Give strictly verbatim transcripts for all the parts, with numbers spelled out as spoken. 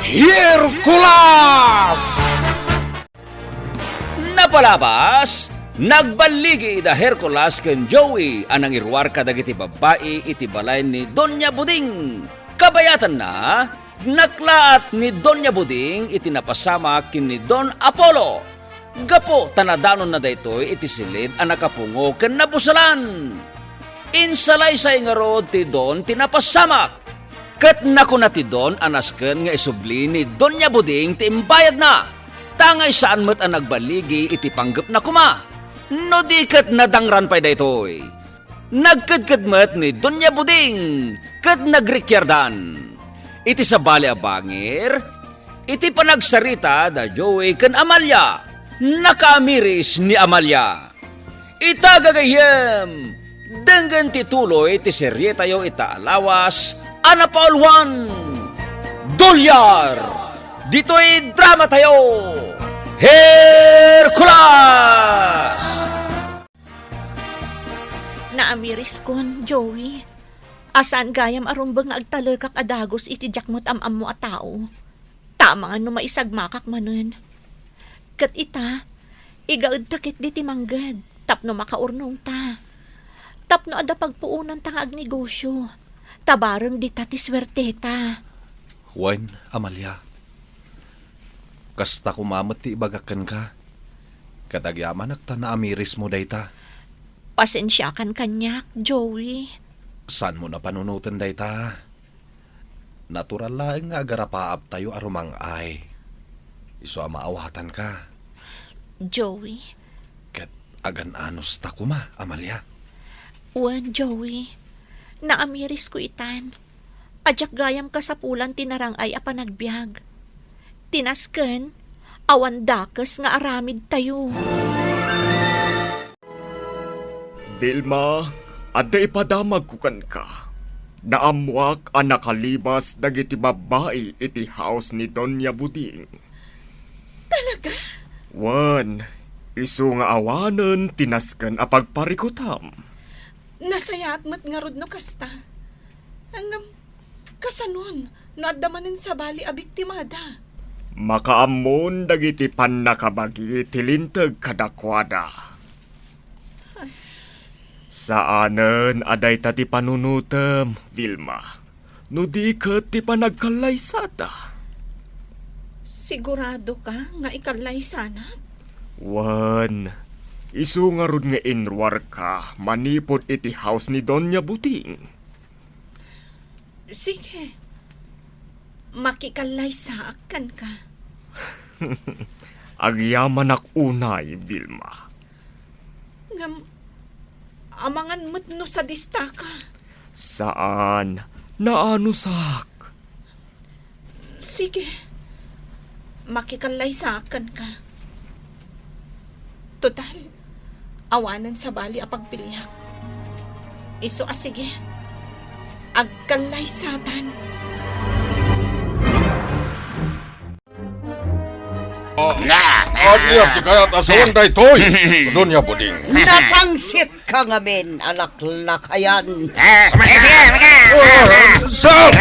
Hercules! Napalabas, nagballigi da Hercules ken Joey a nangiruar kadagiti babbai iti balay ni Doña Buding. Kabayatanna, naklaat ni Doña Buding iti napasamak ken ni Don Apollo. Gapu ta nadanonna daytoy iti silid a nakapungo ken nabusalan. Insalaysay ngarud ti Don ti napasamak. Ket nakuna ti Don a nasken nga isubli ni Doña Buding ti imbayadna, ta ngay saan met a nagballigi iti panggepna koma, no di ket nadangran pay daytoy. Nagkedked met ni Doña Buding ket nagrikiardan. Iti sabali a bangir, iti panagsarita da Joey ken Amalia, nakaamiris ni Amalia. Ita gagayyem, denggen ti tuloy ti serietayo ita a lawas a napauluan, Dolyar! Ditoy dramatayo, Hercules! Naamiriskon, Joey. A saan gayam a rumbeng nga agtalekak a dagus iti diak met am-ammo a tao. Ta amangan no maisagmakak manen. Ket ita, igaedta ketdi ti mangged tapno makaurnongta. Tapno adda pagpuonanta nga agnegosio. Ta bareng dita ti suerteta. Wen, Amalia. Kasta koma met ti ibagak kenka. Ket agyamanak ta naamirismo dayta. Pasensiakan kaniak, Joey. Saanmo a panunoten dayta. Natural laeng nga agarapaaptayo a rumang-ay. Isu a maawatanka. Joey. Ket agan-anusta koma, Amalia. Wen, Joey. Naamirisko itan. A diak gayam kasapulan ti narang-ay a panagbiag. Ti nasken, awan dakes nga aramidtayo. Vilma, adda ipadamagko kenka. Naammoak a nakalibas dagiti babbai iti house ni Doña Buding. Talaga? Wen, isu nga awanen ti nasken a pagparikutam. Nasayaat met ngarud no kasta. Ngem, kasanon no adda manen sabali a biktimada? Makaammon dagiti pannakabagi ti linteg kadakuada. Saanen a dayta ti panunotem, Vilma, no di ket ti panagkallaysada. Sigurado ka nga ikallaysanak? Wen, isu ngarud nga inruarka manipud iti house ni Doña Buding. Sige. Makikallaysaak kenka. Agyamanak unay, Vilma. Ngem, amangan met no sadistaka. Saan, naanusak. Sige. Makikallaysaak kenka. Total, awanen sabali a pagpiliak. Isu a sige, agkallaysatan. Ah, ania ti kayat a sawen daytoy, Doña Buding? Napangsit ka ngamin a laklakayan. Ah, sige, sige. Ah, saan?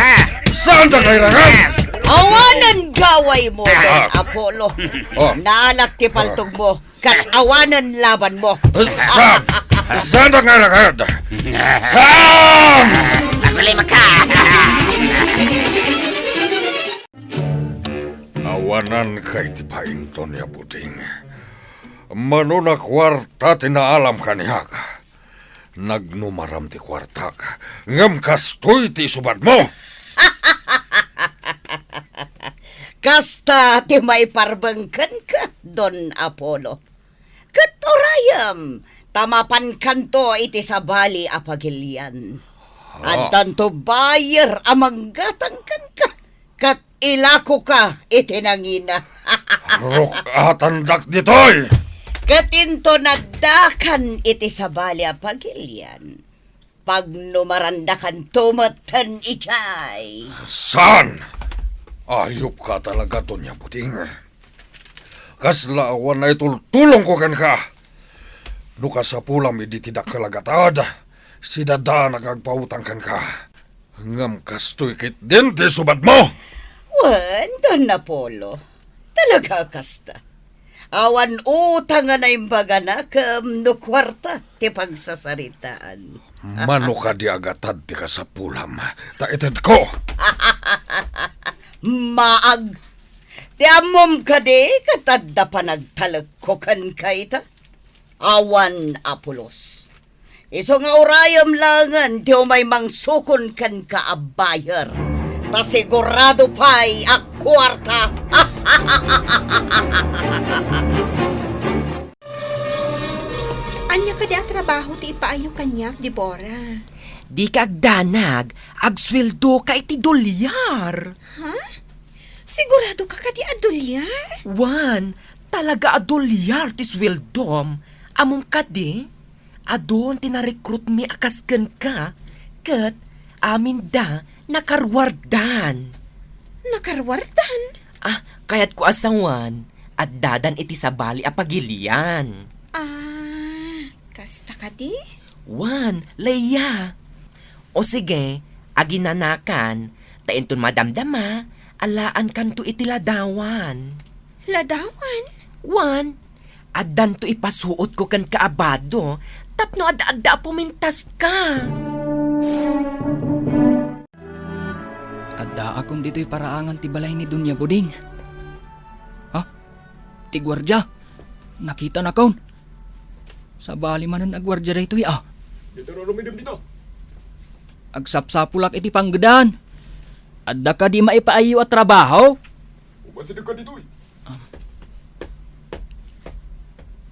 Saan ta kairangan? Awanen gawaymo, Don Apollo. Oh. Naalat ti paltogmo, ket awanen labanmo. Saan? Saan ta kairangan? Saan? Agulay maka. Awanan kay ti bain, Doña Buding. Mano a kuarta ti naalam kaniak. Nagnumaram ti kuartak, ngem kastoy ti isubadmo. Kasta ti maiparbeng kenka, Don Apollo. Ket urayem, ta mapankanto iti sabali a pagilian. Ah. Addanto buyer a manggatang kenka, ket ilakoka iti nangina. Ruk-atandak ditoy! Ket inton addakan iti sabali a pagilian, pagnumarandakanto metten idiay. Saan? Ayupka talaga, Doña Buding. Kasla awan naitultulongko kenka. No kasapulam idi ti dakkel a gatad, sidadaanak nga agpautang kenka. Ngem kastoy ketdin ti isubadmo. Wen, Don Apollo, talaga a kasta. Awan utang a naimbagana ken no kuarta ti pagsasaritaan. Mano kadi a gatad ti kasapulam, ta itedko? Maag! Ti ammom kadi ket adda panagtalekko kenka ita? Awan a pulos. Isu nga urayem laengen ti umay mangsukon kenka a buyer, ta sigurado pay a kuarta. Ania kadi a trabaho ti ipaayyo kaniak, Deborah? Dika agdanag, agsueldoka iti dolyar. Ha? Sigurado ka kadi a dolyar? Wen, talaga a dolyar ti sueldom. Ammom kadi, adun ti narekrutmi a kas kenka, ket aminda nakaruardan. Nakaruardan? Ah, kayatko a sawen, addadan iti sabali a pagilian. Ah, kasta kadi? Wen, Leia. O sige, aginanakan, ta inton madamdama, alaankanto iti ladawan. Ladawan? Wen, addanto ipasuotko kenka a bado, tapno adda-adda a pumintaska. Addaakon ditoy paraangan ti balay ni Doña Buding. Ha? Ti guardia? Nakitanakon. Sabali manen a guardia daytoy, a. Dito, rumidem dito. Agsapsapulak iti panggedan. Adda kadi maipaayyo a trabaho? Umasideg ka ditoy.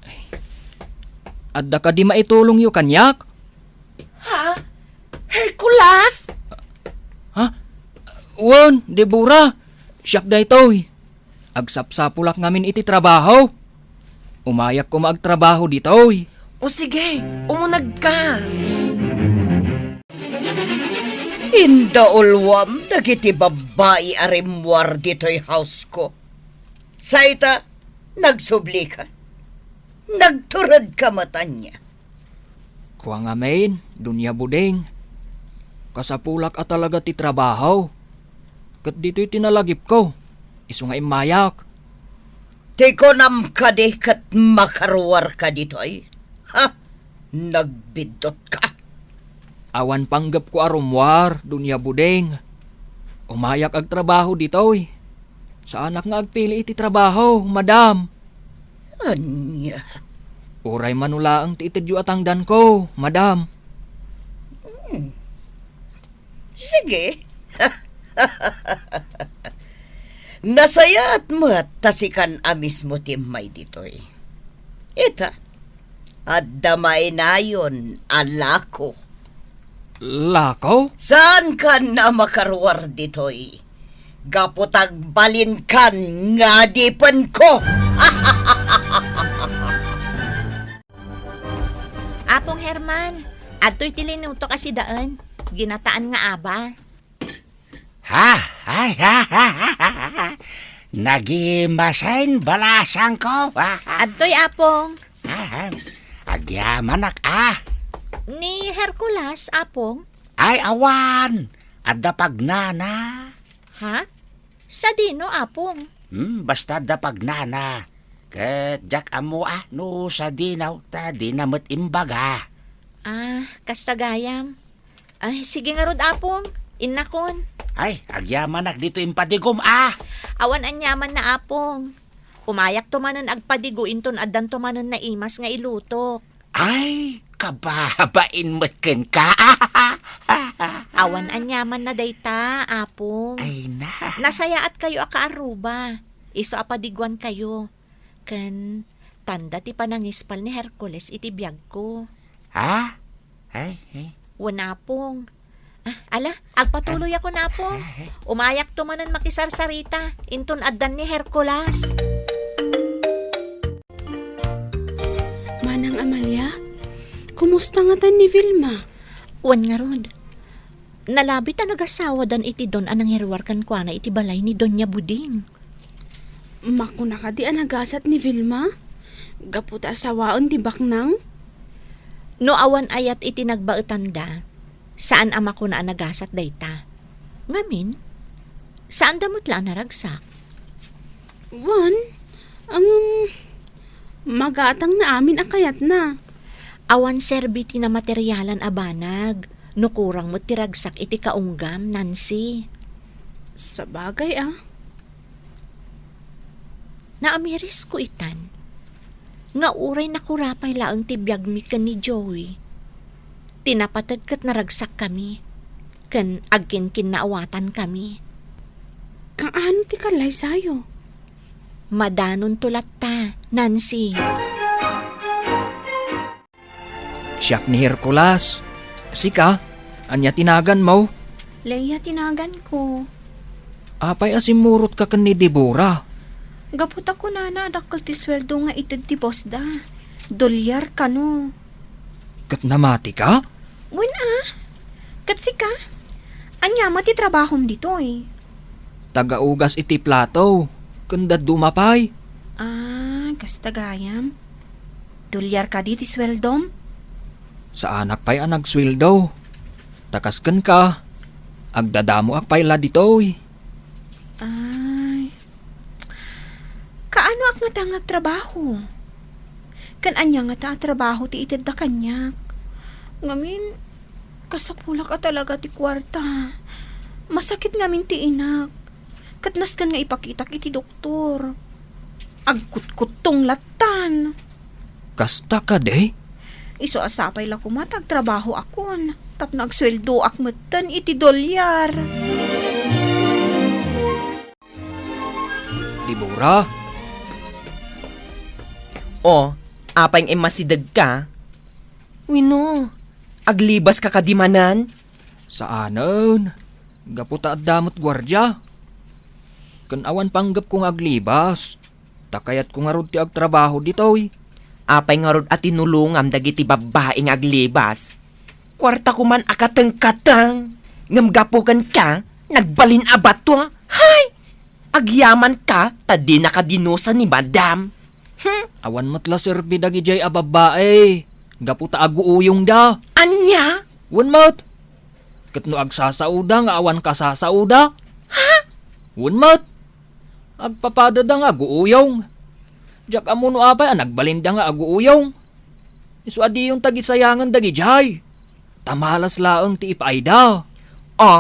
Ay. Adda kadi maitulongyo kaniak? Ha? Hercules? Ha? Wen, Deborah, siak daytoy. Agsapsapulak ngamin iti trabaho. Umayak koma agtrabaho ditoy. O sige, umunegka. Indauluam dagiti babbai a rimmuar ditoy houseko. Sa ita, nagsublika. Nagturedka met ania. Kua ngamin, Doña Buding, kasapulak a talaga ti trabaho. Ket ditoy ti nalagipko, isu nga immayak. Ti kunam kadi ket makaruarka ditoy? Ha? Nagbiddutka? Awan panggepko a rummuar, Doña Buding. Umayak agtrabaho ditoy. Saanak nga agpili iti trabaho, madam. Ania? Uray mano laeng ti itedyo a tangdanko, madam. Hmm. Sige. Nasayaat met ta sikan a mismo ti immay ditoy. Ita, adda mainayon a lako. Lako? Saankan a makaruar ditoy. Gapu ta agbalinkan nga adipenko. Apong Herman, adtoy ti linutok a sidaen, ginataan nga aba. Ha? Ay, ha, ha, ha, ha, ha. Nagimasen balasangko. Ha, ha. Adtoy, Apong. Ha, ha. Agyamanak, ah. Ni Hercules, Apong? Ay, awan. Adda pagnana. Ha? Sadino, Apong? Hmm, basta adda pagnana. Ket diak ammo, ah, no sadino, ta dina met imbaga. Ah, kasta gayam. Ay, sige ngarud, Apong. Innakon. Ay, agyamanak ditoy impadigom, ah! Awan aniamanna, Apong. Umayakto manen agpadigo inton addanto manen naimas nga ilutok. Ay, kababain met kenka. Awan aniamanna dayta, Apong. Ay na. Nasayaatkayo a kaarruba. Isu a padiguankayo. Ken tanda ti panangispal ni Hercules iti biagko. Ha? Ay, ay. Wen, Apong. Ah, ala, agpatuloyakon, Apong. Ay, ay. Umayakto manen makisarsarita inton addan ni Hercules. Manang Amalia, kumusta ngatan ni Vilma? Wen ngarud. Nalabi ta nagasawadan iti don a nangiruar kenkuana iti balay ni Doña Buding. Makuna kadi a nagasat ni Vilma? Gapu ta asawaen ti baknang? No awan ayat iti nagbaetanda, saan a makuna a nagasat dayta. Ngamin, Saanda met la a naragsak. Wen, ngem, magatangna amin a kayatna. Awan serbi ti namaterialan a banag, no kurang met ti ragsak iti kaunggam, Nancy. Sabagay, a. Naamirisko itan, nga uray nakurapay laeng ti biagmi ken ni Joey. Ti napateg ket naragsakkami, ken agkinkinnaawatankami. Kaano ti kallaysayo? Madanonto latta, Nancy. Siak ni Hercules. Sika, ania ti naganmo? Leia ti naganko. Apay a simmurotka ken ni Debora? Gapu ta kunana a dakkel ti sueldo nga ited ti bossda. Dolyar kano. Ket namatika? Wen a. Ket sika? Ania met ti trabahom ditoy? Tagaugas iti plato, ken dadduma pay. Ah, kasta gayam. Dolyar kadi ti sueldom? Saanak pay a nagsueldo. Ta kas kenka, agdadamoak pay la ditoy. Ay. Kaanoak ngata nga agtrabaho? Ken ania ngata a trabaho ti itedda kaniak? Ngamin, kasapulak a talaga ti kuarta. Masakit ngamin ti inak. Ket nasken nga ipakitak iti doktor. Agkutkuttong lattan. Kasta kadi? Isu a sapay la koma ta agtrabahoakon tapno agsueldoak metten iti dolyar. Debora? O, apay nga immasidegka? Wenno, aglibaska kadi manen? Saanen. Gapu ta adda met guardia. Ken awan panggepko nga aglibas. Ta kayatko ngarud ti agtrabaho ditoy. Apay ngarud a tinulongam dagiti babbai nga aglibas? Kuarta koman a katengkateng. Ngem gapu kenka, nagbalin a bato. Hay! Agyamanka ta dinaka dinusa ni Madam. Hmm? Awan met la serbi dagidiay a babbai. Gapu ta aguuyongda. Ania? Wen met. Ket no agsasaoda nga awan kasasaoda? Ha? Wen met. Agpapadada nga aguuyong. Diak ammo no apay a nagbalinda nga aguuyong. Isu a diyonta gisayangen dagidiay. Ta malas laeng ti ipaayda. O,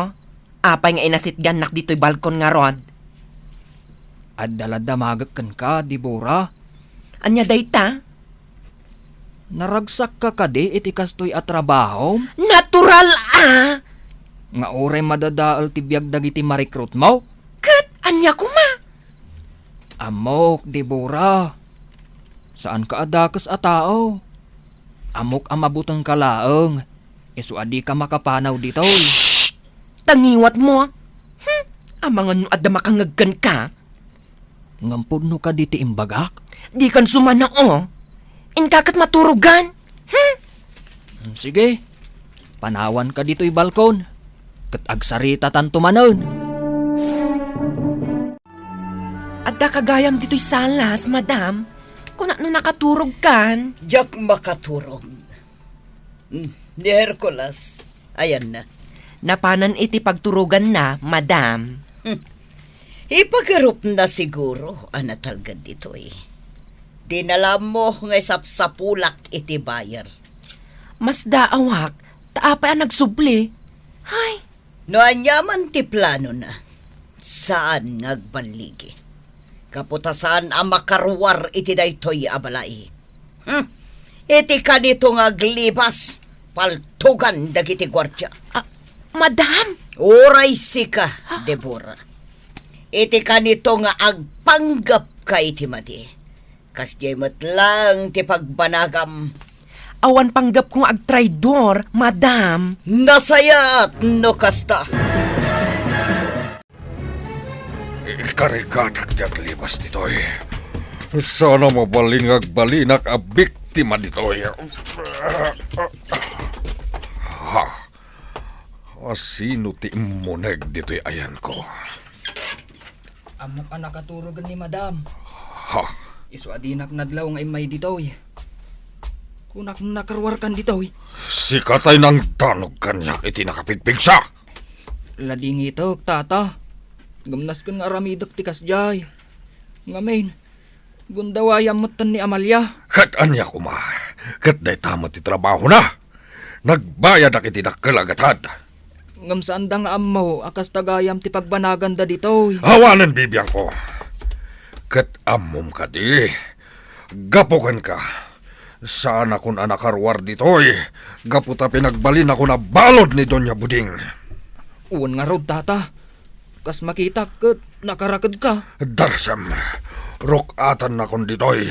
apay nga inasitgannak ditoy balkon ngarud? Adda la damagek kenka, Debora. Ania dayta? Naragsakka kadi iti kastoy a trabahom? Natural a! Nga uray madadael ti biag dagiti marekrutmo? Ket ania koma? Ammok, Debora. Saanka a dakes a tao. Ammok a mabutengka laeng. Isu a dika makapanaw ditoy. Shh! Ta ngiwatmo. Hmm, amangan no adda makangngeg kenka. Ngem pudno kadi ti imbagak? Dikan sumano. Inka ket maturogan. Hmm? Hmm, sige. Panawanka ditoy balkon. Ket agsaritatanto manen. Addaka gayam ditoy salas, madam. Kuna no nakaturogkan? Diak makaturog. Hmm, ni Hercules, ayanna. Napanan iti pagturoganna, madam. Hmm. Ipagarupna siguro a natalged ditoy. Dinala mo nga isapsapulak iti buyer. Masdaawak, ta apay a nagsubli? Hay! No aniaman ti planona, saan nga agballigi. Gapu ta saan a makaruar iti daytoy a balay. Hmm. Iti kanito nga aglibas, paltugan dagiti guardia. Ah, madam? Uray sika, Debora. Iti kanito nga agpanggepka iti madi. Kasdiay met laeng ti pagbanagam. Awan panggepko nga agtraidor, madam. Nasayaat no kasta. Ikarigatak ti aglibas ditoy. Saan a mabalin nga agbalinak a biktima ditoy. Ha? Asino ti immuneg ditoy ayanko? Ammok a nakaturogen ni Madam. Ha? Isu a dinak nadlaw nga immay ditoy. Kunak nakaruarkan ditoy. Sika tay nangdanog kaniak iti nakapigpigsa. Ladingitek, Tata. Ngem nasken nga aramidek ti kasdiay. Ngamin, gundawayam metten ni Amalia. Ket ania koma? Ket dayta met ti trabahona. Nagbayadak iti dakkel a gatad. Ngem saanda nga ammo a kasta gayam ti pagbanaganda ditoy. Awanen, bibiangko. Ket ammom kadi, gapu kenka, saanakon a nakaruar ditoy gapu ta pinagbalinakon a balud ni Doña Buding. Wen ngarud, Tata. Kas makitak ket nakarakedka. Darsem, ruk-atannakon ditoy.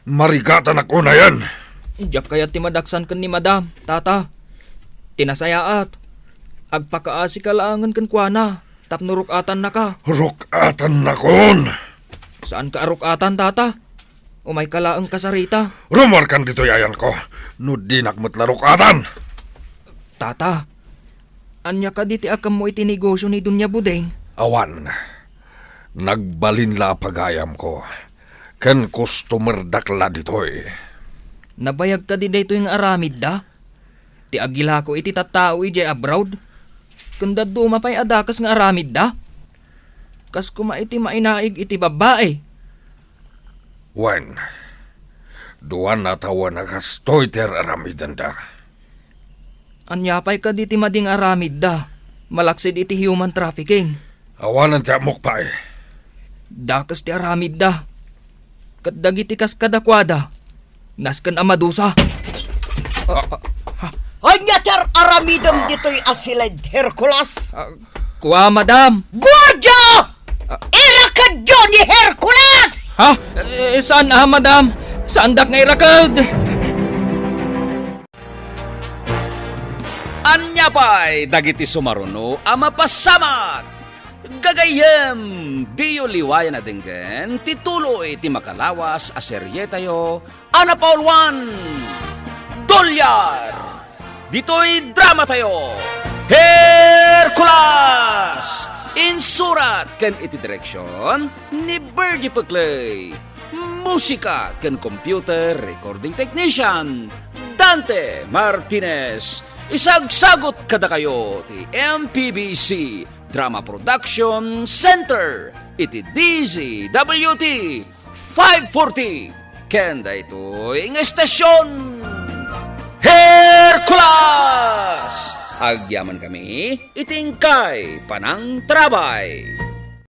Marigatanak unayen. Diak kayat ti madaksan ken ni Madam, Tata. Ti nasayaat, agpakaasika laengen kenkuana tapno ruk-atannaka. Ruk-atannakon! Saanka a ruk-atan, Tata. Umayka laeng kasarita. Rumuarkan ditoy, ayanko, no dinak met la ruk-atan. Tata, ania kadi ti akemmo iti negosio ni Doña Buding? Awan. Nagbalin la a pagayamko, ken customerdak la ditoy. Nabayag kadi daytoy nga aramidda? Ti agilako iti tattao idiay abroad? Ken dadduma pay a dakes nga aramidda? Kas koma iti mainaig iti babbai. Wen, dua a tawen a kastoy ti ar-aramidenda. Ania pay kadi ti madi nga aramidda malaksid iti human trafficking? Awanen ti ammok pay. Dakes ti aramidda. Ket dagiti kas kadakuada, nasken a madusa. Ah, ah, ah. Ania ti ar-aramidem ditoy a siled, Hercules? Ah, kua, Madam. Guardia! Ah. Irakedyo ni Hercules! Ha? Eh, saan a, Madam? Saandak nga iraked? Ania pay dagiti sumaruno a mapasamak? Gagayyem, diyo liwayan a denggen ti tuloy ti makalawas a serietayo a napauluan, Dolyar! Ditoy dramatayo, Hercules! Insurat ken iti direksion ni Virgie Peclay. Musika ken computer recording technician, Dante Martinez. Isagsagut kadakayo ti M P B C Drama Production Center iti D Z W T five forty. Ken daytoy nga estasion, Hercules! Agyamankami iti inkay panangtarabay.